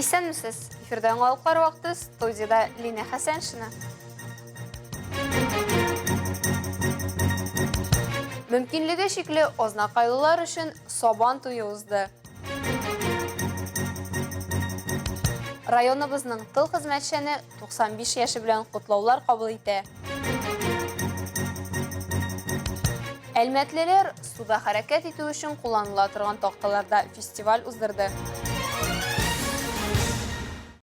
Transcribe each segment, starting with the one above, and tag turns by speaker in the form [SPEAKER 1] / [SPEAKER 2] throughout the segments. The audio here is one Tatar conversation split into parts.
[SPEAKER 1] Исәнмесез! Эфирда яңалыклар вакыты, студиядә Лина Хәсәншина. Мөмкинлеге чикле азнакайлылар өчен Сабан туе узды. Районыбызның тыл хезмәтчәне 95 яше белән котлаулар кабул итә. Әлмәтлеләр суда хәрәкәт итү өчен кулланыла торган такталарда фестиваль уздырды.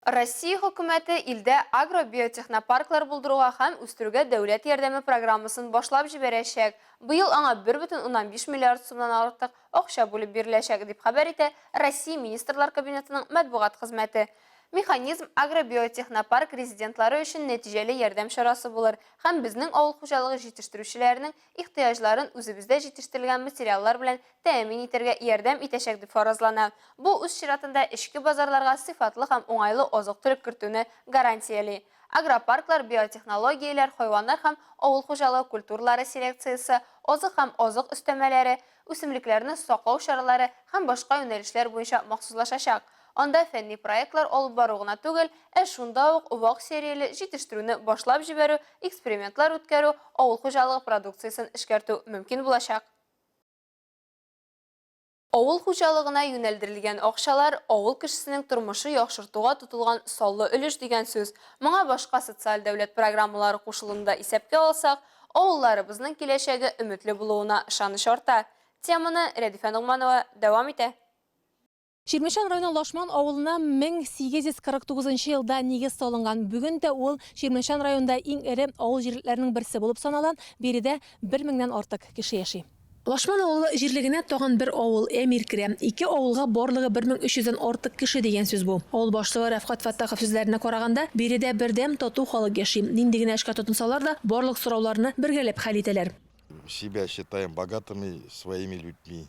[SPEAKER 1] Россия хөкүмәте илдә агробиотехнопарклар булдыруга һәм үстерүгә дәүләт ярдәме программасын башлап җибәрәчәк. Быел аңа 1,5 миллиард сумнан артык акча бүлеп биреләчәк, дип хәбәр итә Россия Министрлар Кабинетының матбугат хезмәте. Механизм агробиотехнопарк резидентлары өчен нәтиҗәле ярдәм чарасы булыр һәм безнең авыл хуҗалыгы җитештерүчеләренең ихтыяҗларын үзебездә җитештерелгән материаллар белән тәэмин итәргә ярдәм итәчәк дип фаразлана. Бу үз чиратында эчке базарларга сыйфатлы һәм уңайлы азык-төлек кертүне гарантияли. Агропарклар биотехнологияләр, хайваннар һәм авыл хуҗалыгы культуралары селекциясе, азык һәм азык өстәмәләре, үсемлекләрне саклау чаралары һәм башка юнәлешләр буенча махсуслашачак. Анда фәнни проектлар алып бару гына түгел, ә шунда ук вак серияле җитештерүне башлап җибәрү, экспериментлар үткәрү, авыл хуҗалыгы продукциясен эшкәртү мөмкин булачак. Авыл хуҗалыгына юнәлдерелгән акчалар, авыл кешесенең тормышы яхшыртуга тотылган саллы өлеш дигән сүз. Моңа башка социаль дәүләт программалары кушылуны да исәпкә алсак, авылларыбызның киләчәге өметле булуына ышаныч арта. Теманы Рәдифә Ногманова дәвам итә.
[SPEAKER 2] Чирмешән районы Лашман авылына 1849 нчы елда нигез салынган. Бүген дә ул Чирмешән районында иң эре авыл җирлекләренең берсе булып санала, биредә бер меңнән артык кеше яши. Лашман авылы җирлегенә тагын бер авыл, Әмир керә. Ике авылга барлыгы 1300 дән артык кеше дигән сүз бу. Авыл башлыгы Рәфкать Фәттахов сүзләренә караганда, биредә бердәм, тату халык яши. Нинди генә эшкә тотынсалар да, барлык сорауларны бергәләп хәл итәләр.
[SPEAKER 3] Себя считаем богатыми своими людьми.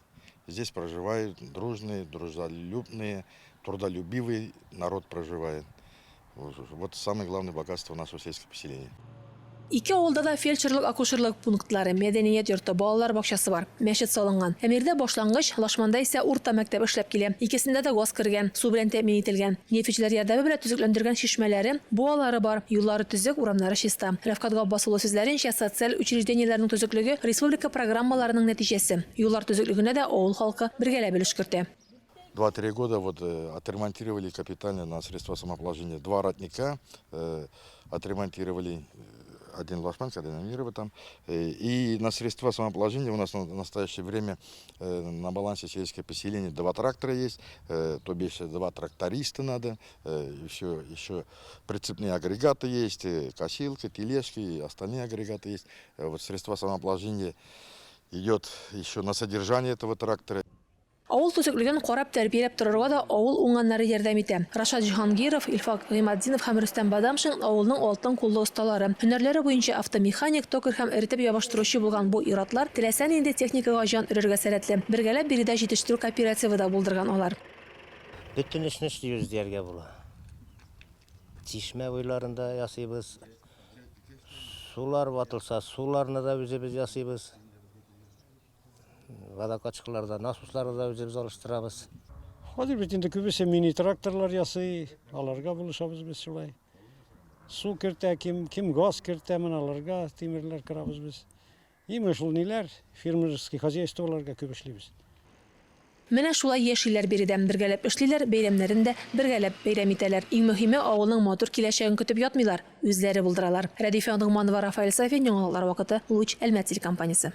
[SPEAKER 3] Здесь проживают дружные, дружелюбные, трудолюбивый народ проживает. Вот самое главное богатство нашего сельского поселения.
[SPEAKER 2] Ике авылда да фельдшерлык-акушерлык пунктлары, мәдәният йорты, балалар бакчасы бар. Мәчет салынган. Әмирдә башлангыч, Лашманда исә урта мәктәп эшләп килә. Икесендә дә газ кергән, су белән тәэмин ителгән. Нефтьчеләр ярдәме белән төзекләндергән чишмәләре, буалары бар, юллары төзек, урамнары чиста. Рәфкать Габбас улы сүзләренчә, социаль учреждениеләрнең төзеклеге республика программаларының нәтиҗәсе. Юллар төзеклегенә дә авыл халкы бергәләп өлеш кертә.
[SPEAKER 3] Два-три года вот отремонтировали капитально на средства самообложения. Два родника отремонтировали, один Лашманка, один Амирова там. И на средства самообложения у нас на настоящее время на балансе сельское поселение два трактора есть, то бишь два тракториста надо, еще, еще прицепные агрегаты есть, косилка, тележки и остальные агрегаты есть. Вот средства самообложения идет еще на содержание этого трактора.
[SPEAKER 2] Авыл төзеклеген карап, тәрбияләп торырга да авыл уңганнары ярдәм итә. Рашат Җиһангиров, Илфак Гыйматдинов һәм Рөстәм Бадамшин, авылның алтын куллы осталары. Һөнәрләре буенча автомеханик, токарь һәм эретеп ябыштыручы булган бу ир-атлар теләсә нинди техникага җан өрергә сәләтле. Бергәләп биредә җитештерү кооперативы да булдырган алар.
[SPEAKER 4] Бөтен эшне эшлибез дияргә була. Чишмә буйларында ясыйбыз. Сулар ватылса, суларны да үзебез ясыйбыз. Водокачкаларда, насосларны да үзебез алыштырабыз.
[SPEAKER 5] Хәзер бит инде күбесе мини-тракторлар ясый, аларга булышабыз без шулай. Су кертә, кем, кем газ кертә, менә аларга тимерләр кырабыз без. И менә шул ниләр, фермерский хозяйстволарга күп эшлибез.
[SPEAKER 2] Менә шулай яшиләр биредә. Бергәләп эшлиләр, бәйрәмнәрен дә бергәләп бәйрәм итәләр. Иң мөһиме, авылның матур киләчәген көтеп ятмыйлар, үзләре булдыралар. Рәдифә Ногманова, Рафаэль Сафин, Яңалыклар вакыты, Луч, Әлмәт телекомпаниясе.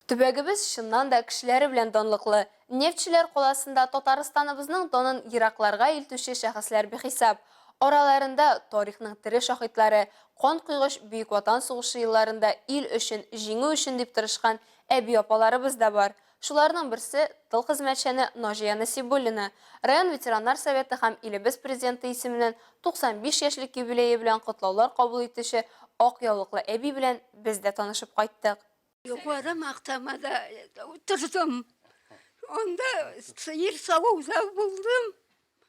[SPEAKER 1] Төбәгебез чыннан да кешеләре белән данлыклы. Нефтьчеләр каласында Татарстаныбызның данын еракларга илтүче шәхесләр бихисап. Араларында тарихның тере шаһитлары, канкойгыч Бөек Ватан сугышы елларында ил өчен, җиңү өчен дип тырышкан әби-апаларыбыз да бар. Шуларның берсе, тыл хезмәтчәне Наҗия Насибуллина. Район ветераннар советы һәм илебез Президенты исеменнән 95 яшьлек юбилее белән котлаулар кабул итүче ак яулыклы әби белән без дә танышып кайттык.
[SPEAKER 6] Югары Мактамада утырдым. Анда сыер савуда булдым,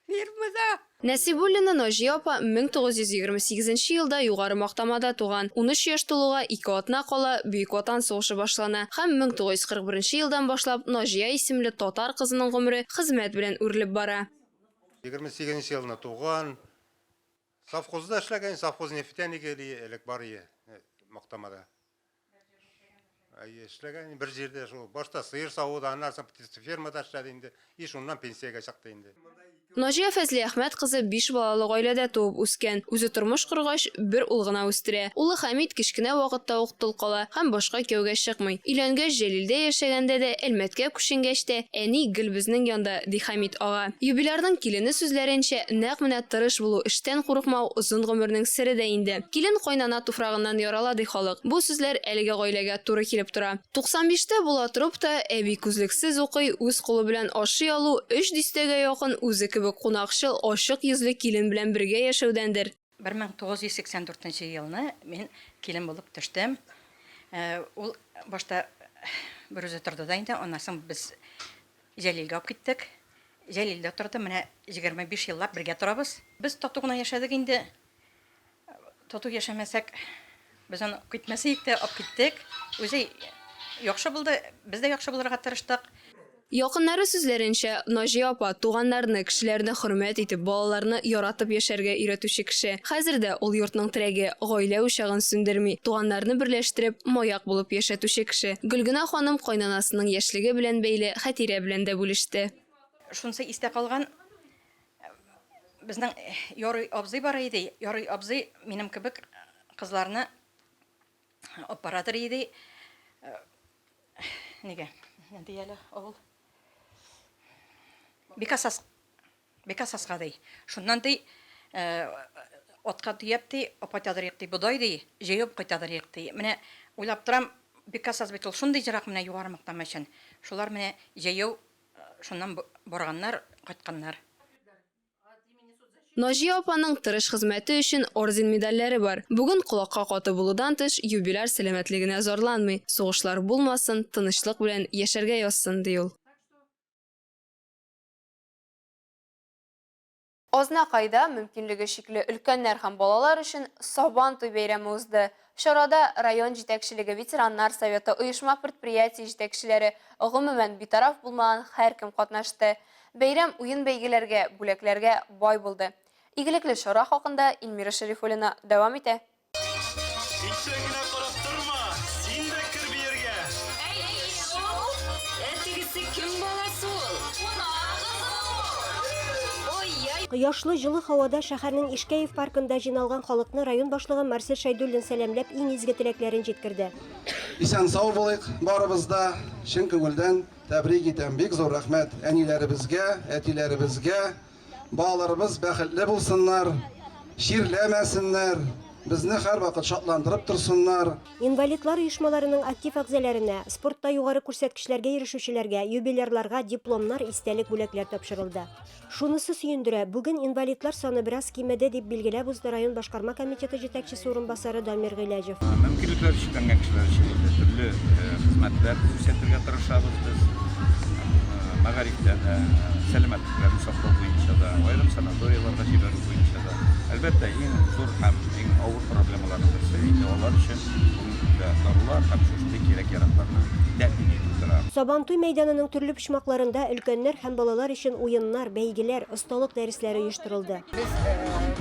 [SPEAKER 6] фермада.
[SPEAKER 1] Нәсыйбуллина Наҗия апа 1928 нче елда Югары Мактамада туган. 13 яшь тулуга ике атна кала Бөек Ватан сугышы башлана һәм 1941 нче елдан башлап Наҗия исемле татар кызының гомере хезмәт белән үрелеп бара.
[SPEAKER 7] 28 нче елны туган. Совхозда эшләгән, совхоз нефтяник элек бар ие Мактамада. Әйе, эшләгән бер җирдә шул. Башта сыер савуда, аннан соң птицефермада эшләде инде. И шуннан пенсиягә чыкты инде.
[SPEAKER 1] Наҗия Фәзлиәхмәт кызы биш балалы гаиләдә туып үскән. Үзе тормыш коргач, бер ул гына үстерә. Улы Хәмит кечкенә вакытта ук тол кала һәм башка кияүгә чыкмый. Өйләнгәч, Җәлилдә яшәгәндә дә, Әлмәткә күченгәч тә, әни гел безнең янда, ди Хәмит ага. Юбилярның килене сүзләренчә, нәкъ менә тырыш булу, эштән курыкмау озын гомернең сере дә инде. Килен кайнана туфрагыннан ярала, ди халык. Бу сүзләр әлеге гаиләгә туры килеп тора. 95 тә була торып та, әби күзлексез укый, үз кулы белән ашый алу, өч дистәгә якын үзе кебек кунакчыл, ачык йөзле килен белән бергә яшәүдәндер.
[SPEAKER 8] 1984 нче елны мин килен булып төштем. Ул башта берүзе торды да инде, аннан соң без Җәлилгә алып киттек. Җәлилдә торды, менә 25 еллап бергә торабыз. Без тату гына яшәдек инде. Тату яшәмәсәк, без аны китмәс идек тә, алып киттек. Үзе яхшы булды, без дә яхшы булырга тырыштык.
[SPEAKER 1] Якыннары сүзләренчә, Наҗия апа, туганнарны, кешеләрне хөрмәт итеп, балаларны яратып яшәргә өйрәтүче кеше. Хәзер дә ул йортның терәге, гаилә учагын сүндерми, туганнарны берләштереп, маяк булып яшәтүче кеше. Гөлгенә ханым кайнанасының яшьлеге белән бәйле хатирә белән дә бүлеште.
[SPEAKER 8] Шунысы истә калган, безнең Ярый абзый бар иде, Ярый абзый минем кебек кызларны алып барадыр иде. Нигә? Нинди әле авыл? Бикасас. Бикасаска ди. Шуннан ди, атка төяп ди, апайтадыр ди, бодай ди, җәяү кайтадыр ди. Менә уйлап торам, Бикасас бит ул шундый ерак менә Югары Мактама өчен. Шулар менә җәяү шуннан барганнар, кайтканнар.
[SPEAKER 1] Наҗия апаның тырыш хезмәте өчен орден-медальләре бар. Бүген колакка каты булудан тыш, юбиляр сәламәтлегенә зарланмый. Сугышлар булмасын, тынычлык белән яшәргә язсын, ди ул. Азнакайда мөмкинлеге чикле өлкәннәр һәм балалар өчен Сабан туй бәйрәме узды. Чарада район җитәкчелеге, ветераннар советы, оешма-предприятие җитәкчеләре, гомумән, битараф булмаган һәркем катнашты. Бәйрәм уен-бәйгеләргә, бүләкләргә бай булды. Игелекле чара хакында Эльмира Шәрифуллина дәвам итә.
[SPEAKER 9] Читтән генә карап торма, син дә кер биергә.
[SPEAKER 10] Әй, шул! Ә тегесе кем баласы ул? Кунак кызы ул! Ай-яй!
[SPEAKER 11] Кояшлы җылы һавада шәһәрнең Ишкәев паркында җыйналган халыкны район башлыгы Марсель Шәйдуллин сәламләп иң изге теләкләрен җиткерде.
[SPEAKER 12] Исән-сау булыйк барыбыз да, чын күңелдән тәбрик итәм. Бик зур рәхмәт әниләребезгә, әтиләребезгә. Балаларыбыз бәхетле булсыннар, чирләмәсеннәр, безне һәрвакыт шатландырып торсыннар.
[SPEAKER 11] Инвалидлар оешмаларының актив әгъзаләренә, спортта югары күрсәткечләргә ирешүчеләргә, юбилярларга дипломнар, истәлек бүләкләр тапшырылды. Шунысы сөендерә, бүген инвалидлар саны бераз кимеде, дип билгеләп узды район башкарма комитеты җитәкчесе урынбасары Дамир Гыйләҗев.
[SPEAKER 13] Мөмкинлекләре чикләнгән кешеләр өчен инде төрле хезмәтләр күрсәтергә тырышабыз без. Мәгарифтә дә, сәламәтлекләрне саклау буенча да, аерым санаторийларга җибәрү буенча да. Әлбәттә, иң зур һәм иң авыр проблемаларның берсе инде алар өчен бүгенге көндә дарулар һәм шушындый кирәк-яракларны тәэмин итү тора.
[SPEAKER 11] Сабантуй мәйданының төрле почмакларында өлкәннәр һәм балалар өчен уеннар, бәйгеләр, осталык дәресләре оештырылды.
[SPEAKER 14] Без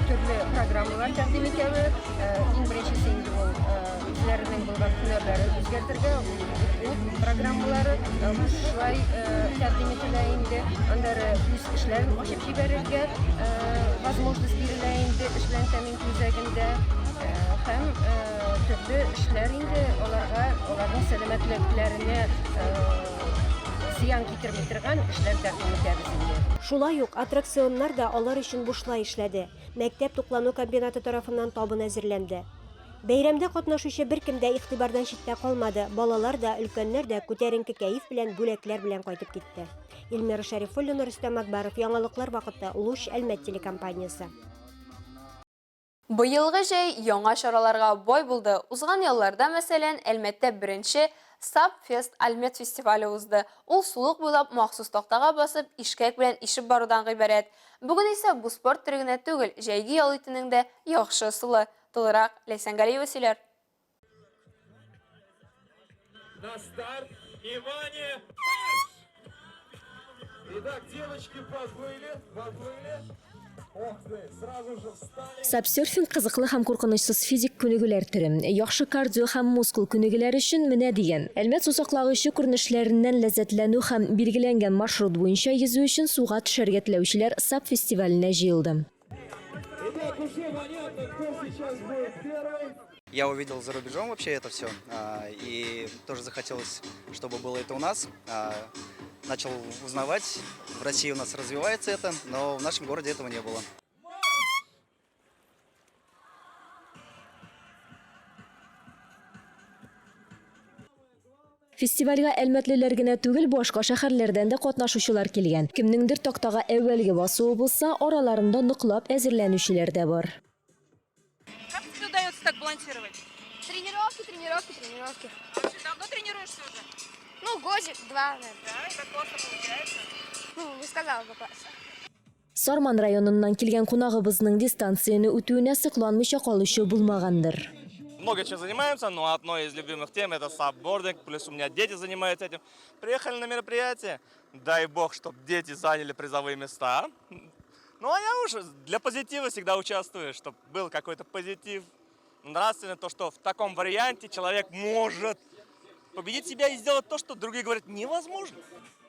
[SPEAKER 14] төрле программалар тәкъдим итәбез. Иң беренчесе инде ул үзләренең булган һөнәрләрен үзгәртергә, уку программалары бушлай тәкъдим ителә инде. Аннары үз эшләрен ачып җибәрергә возможность бирелә инде эш белән тәэмин итү үзәгендә. Һәм төрле эшләр инде аларга, аларның сәламәтлекләренә зыян китерми торган эшләр тәкъдим итәбез инде.
[SPEAKER 11] Шулай ук аттракционнар да алар өчен бушлай эшләде. Мәктәп туклану комбинаты тарафыннан табын әзерләнде. Бәйрәмдә катнашучы беркем дә игътибардан читтә калмады, балалар да, өлкәннәр дә күтәренке кәеф белән, бүләкләр белән кайтып китте. Эльмира Шәрифуллина, Рөстәм Акбаров, Яңалыклар вакыты, Луч, Әлмәт телекомпаниясе.
[SPEAKER 1] Быелгы җәй яңа чараларга бай булды. Узган ялларда, мәсәлән, Әлмәттә беренче Сап-фест Альмет фестивале узды. Ул сулык буйлап махсус тактага басып, ишкәк белән ишеп барудан гыйбарәт. Бүген исә бу спорт төре генә түгел, җәйге ял итүнең дә яхшы ысулы. Тулырак Ләйсән Галиева сөйләр.
[SPEAKER 9] На старт, внимание, марш! Итак, девочки поплыли, поплыли. Ох ты, сразу же встали.
[SPEAKER 15] Сапсерфинг кызыклы һәм куркынычсыз физик күнегүләр төре. Яхшы кардио һәм мускул күнегүләр өчен менә дигән. Әлмәт сусаклагычы күренешләреннән ләззәтләнү һәм билгеләнгән маршрут буенча йөзү өчен суга төшәргә теләүчеләр САП фестиваленә җыелды.
[SPEAKER 9] Итак, уже понятно, кто сейчас будет первый.
[SPEAKER 16] Я увидел за рубежом вообще это все, и тоже захотелось, чтобы было это у нас. Начал узнавать, в России у нас развивается это, но в нашем городе этого не было.
[SPEAKER 15] Фестивальгә әлмәтлеләр генә түгел, башка шәһәрләрдән дә катнашучылар килгән. Кемнеңдер тактага әүвәлге басуы булса, араларында ныклап әзерләнүчеләр дә бар.
[SPEAKER 10] Как тебе удается так балансировать?
[SPEAKER 17] Тренировки, тренировки, тренировки.
[SPEAKER 10] А вообще давно тренируешься уже?
[SPEAKER 17] Ну, годик, два, наверное.
[SPEAKER 10] Да, и так классно получается.
[SPEAKER 17] Ну, не сказала бы классно.
[SPEAKER 15] Сарман районыннан килгән кунагыбызның дистанцияне үтүенә сокланмыйча калучы булмагандыр.
[SPEAKER 9] Много чем занимаемся, но одной из любимых тем это сапбординг, плюс у меня дети занимаются этим. Приехали на мероприятие, дай бог, чтобы дети заняли призовые места. Ну а я уже для позитива всегда участвую, чтобы был какой-то позитив нравственный, то, что в таком варианте человек может победить себя и сделать то, что другие говорят невозможно.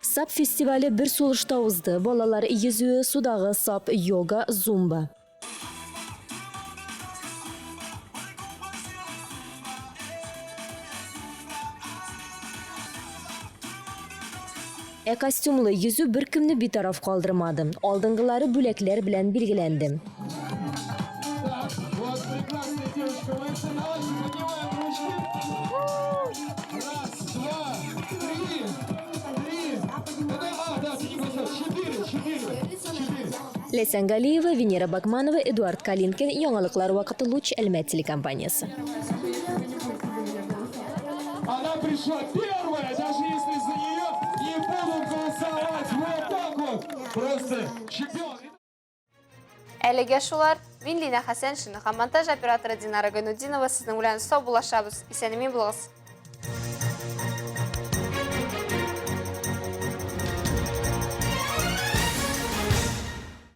[SPEAKER 15] Сап фестивале бер сулышта узды, балалар йөзүе, судагы сап, йога, зумба. Ә костюмлы йөзү беркемне битараф калдырмады. Алдынгылары бүләкләр белән билгеләнде.
[SPEAKER 9] Вот прекрасная девушка вышла. Давайте поднимаем ручки. Раз, два, три, три. Да, да, четыре, четыре, четыре.
[SPEAKER 15] Ләйсән Галиева, Венера Бакманова, Эдуард Калинкин, Яңалыклар вакыты Луч Әлмәт телекомпаниясе.
[SPEAKER 9] Она пришла первая, даже если за нее не будут голосовать. Вот так вот. Просто чемпион.
[SPEAKER 1] Әлегә шулар. Мин Лина Хәсәншина һәм монтаж операторы Динара Гайнутдинова сезнең белән саубуллашабыз. Исән-имин булыгыз.